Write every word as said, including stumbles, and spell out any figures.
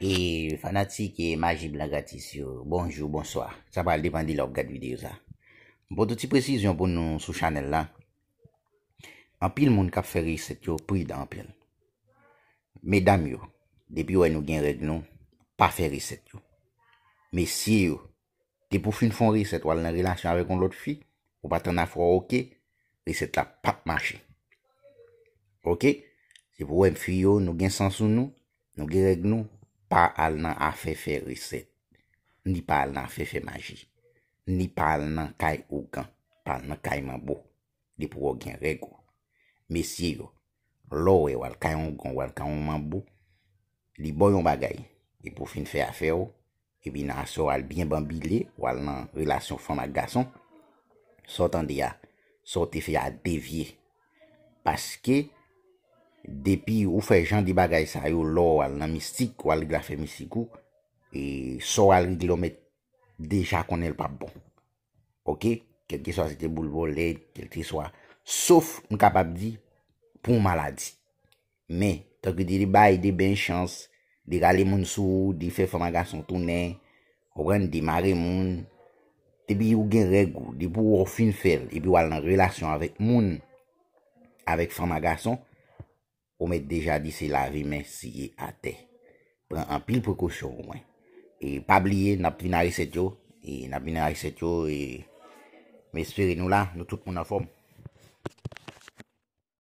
E fanatik e maji blan gratis yo, bonjou, bonswa. Sa pral depann de lè w ap gad videyo sa. M pote yon ti presizyon pou nou sou chanèl la. Anpil moun k ap fè resèt yo pridan anpil. Medam yo, depi w wè nou gen règ nou, pa fè resèt yo. Mesye yo, depi w fin fè yon resèt, w al nan relasyon avèk yon lòt fi, ou pa tann afè w oke, resèt la p ap mache. Oke? Se pou w wè fi yo, nou gen san sou nou, nou gen règ nou, pa al nan afè fè resèt. Ni pa al nan afè fè maji. Ni pa al nan kay ougan, pa al nan kay manbo. Depi w gen règ ou. Mesye yo, lè w wè w al kay ougan, w al kay yon manbo, li ba w yon bagay, epi w fin fè afè w, epi nan aswè w al byen banbile, w al nan relasyon fanm ak gason, sa w tande a, sa w te fè a devye. Paske, depi ou fè jan de bagay sa yo, lè w al nan mistik, w al regle afè mistik ou, e sa w al regle w mèt deja konnen l p ap bon. Oke? Kèlkeswa se te boul vòlè, kèlkeswa. Sof, m kapab di, pou yon maladi. Men, tankou de li bay de ben chans, de rale moun sou ou, de fè fanm ak gason tounen, konprann, de mare moun. Depi ou gen règ ou, depi w fin fè l, epi w al nan relasyon avèk moun, avèk fanm ak gason, ou mèt deja di se lave men siye atè. Pran anpil prekosyon ou mwen. E pa bliye, n ap vin a resèt yo, e n ap vin a resèt yo, e m espere nou la, nou tout moun anfòm.